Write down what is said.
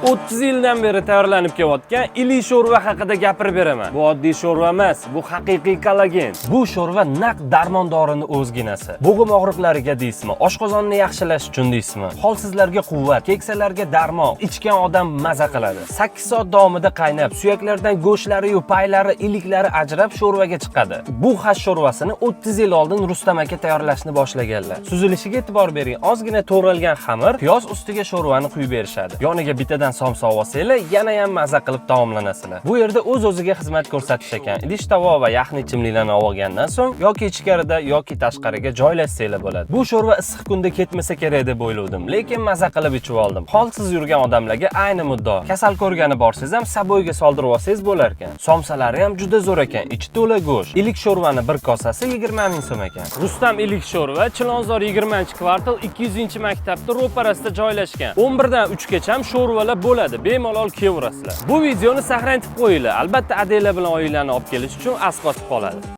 30 yildan beri tayyorlanib kelayotgan iliq sho'rva haqida gapirib beraman. Bu oddiy sho'rva emas, bu haqiqiy kollagen. Bu sho'rva naq darmon dorini o'zginasi. Bo'g'im og'riqlariga deysizmi, oshqozonni yaxshilash uchun deysizmi, holsizlarga quvvat, keksalarga darmon, ichgan odam maza qiladi. 8 soat davomida qaynab, suyaklardan go'shtlari-yu paylari, iliklari ajrab sho'rvaga chiqadi. Bu xash sho'rvasini 30 yil oldin Rustam aka tayyorlashni boshlaganlar. Suzilishiga e'tibor bering. Ozgina to'g'ralgan xamir, piyoz ustiga sho'rvani quyib berishadi. Yoniga bittadan somsa olsanglar, yana ham maza qilib taomlanasizlar. Bu yerda o'z-o'ziga xizmat ko'rsatish ekan. Idish tovoq va yaxni ichimliklarni olgandan so'ng yoki ichkarida yoki tashqariga joylashsanglar bo'ladi. Bu sho'rva issiq kunda ketmasa kerak deb o'ylovdim, lekin maza qilib ichib oldim. Holsiz yurgan odamlarga ayni muddao. Kasal ko'rgani borsangiz ham собой ga soldirib olsangiz bo'lar ekan. Somsalari ham juda zo'r ekan, ichi to'la go'sht. Iliq sho'rvani bir kosasi 20 ming so'm ekan. Rustam iliq sho'rva Chilonzor 20-kvartal 200-maktabda ro'parasida joylashgan. 11 dan 3 gacha ham sho'rvalar bo'ladi. Bemalol kelaverasizlar. Bu videoni сохранить qo'yinglar. Albatta, adanglar bilan oilani olib kelish uchun asqotib qoladi.